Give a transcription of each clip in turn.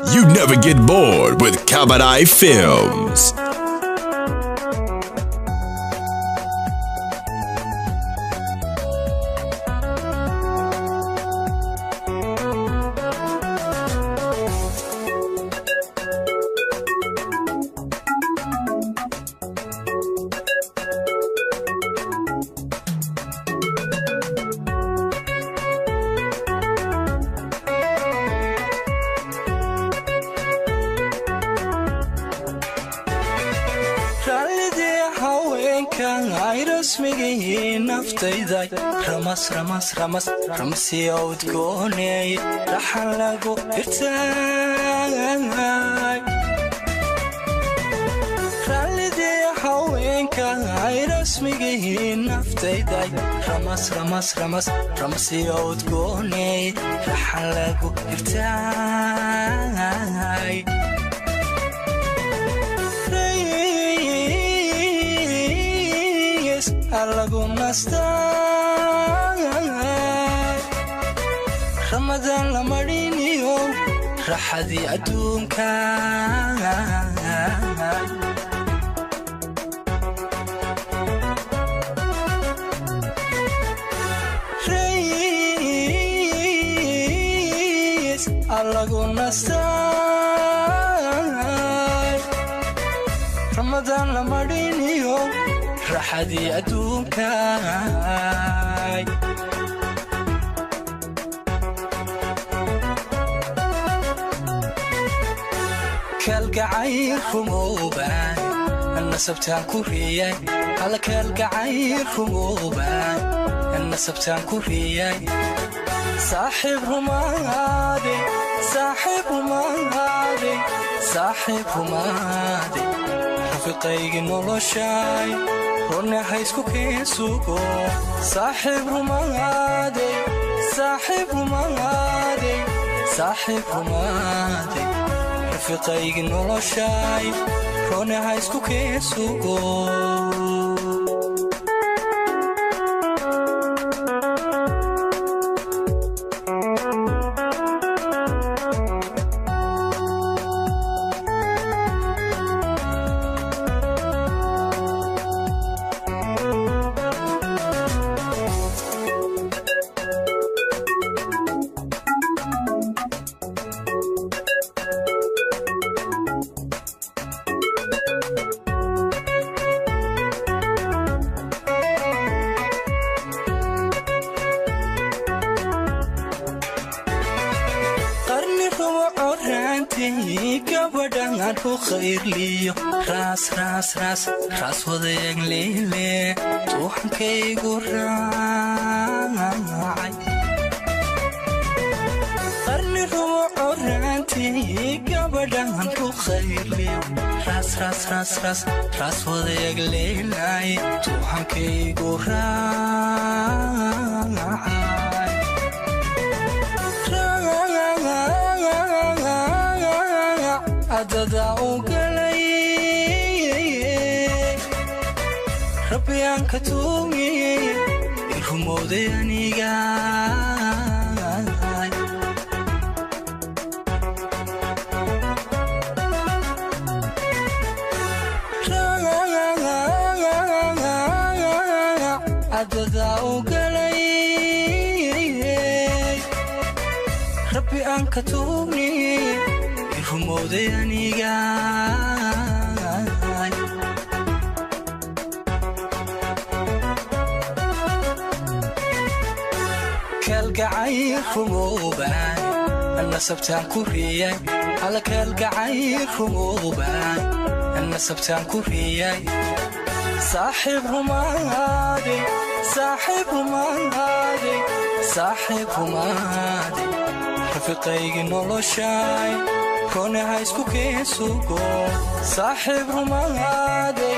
You never get bored with Kabadai Films. Ramas ramas ramas ramsiya udgooney raxan lagu irtaay raalidii haweenka ay rasmigii naftayday ramas ramas ramas ramsiya udgooney raxan lagu irtaay lagu nastaa Ramadaan la mariniyo raxadii adduunka Rays lagu nastaa Ramadaan la mariniyo raxadii adduunka kalgacayl rumooban nasabtaan ku riyay alla kalgacayl rumooban nasabtaan ku riyay saaxiib rumaade saaxiib rumaade saaxiib rumaade rafiqaygi noloshay runa haysku keensugo saaxiib rumaade saaxiib rumaade saaxiib rumaade rafiqaygi noloshay runa haysku keensugo Ras ras ras ras wadaag leele tuuxankaygu raacay qarni rubuc oraantii gabadhan ku khayrliyo ras ras ras ras ras wadaag leelay tuuxankaygu raacay adada ugalay rabbiyaan ka tuugay irumowday aniga adada ugalay rabbi aan ka tuugay irumowday aniga kalgacayl rumooban nasabtaan ku riyay alla kalgacayl rumooban nasabtaan ku riyay saaxiib rumaade saaxiib rumaade saaxiib rumaade rafiqaygi noloshay runa haysku keensugo saaxiib rumaade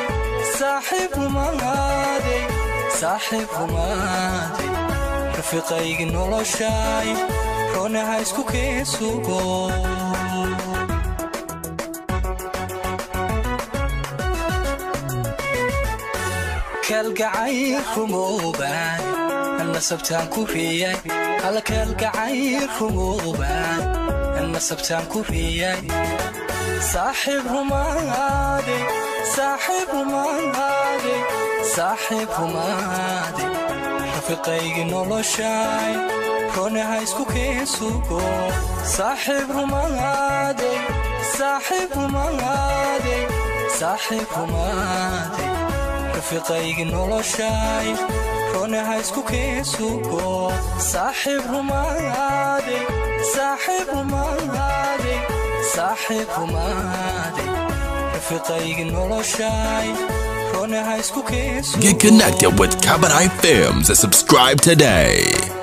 saaxiib rumaade saaxiib rumaade rafiqaygi noloshay runa haysku keensugo kalgacayl rumooban nasabtaan ku riyay alla kalgacayl rumooban Nasabtaan ku riyay, saaxiib rumaade, saaxiib rumaade, saaxiib rumaade, rafiqaygi noloshaay, ronaha isku keen sugo. Saaxiib rumaade, saaxiib rumaade, saaxiib rumaade, rafiqaygi noloshaay, ronaha isku keen sugo. Saaxiib rumaade, saaxiib rumaade, saaxiib rumaade, rafiqaygi noloshaay, ronaha isku keen sugo. Get connected with Kabadai Films and subscribe today.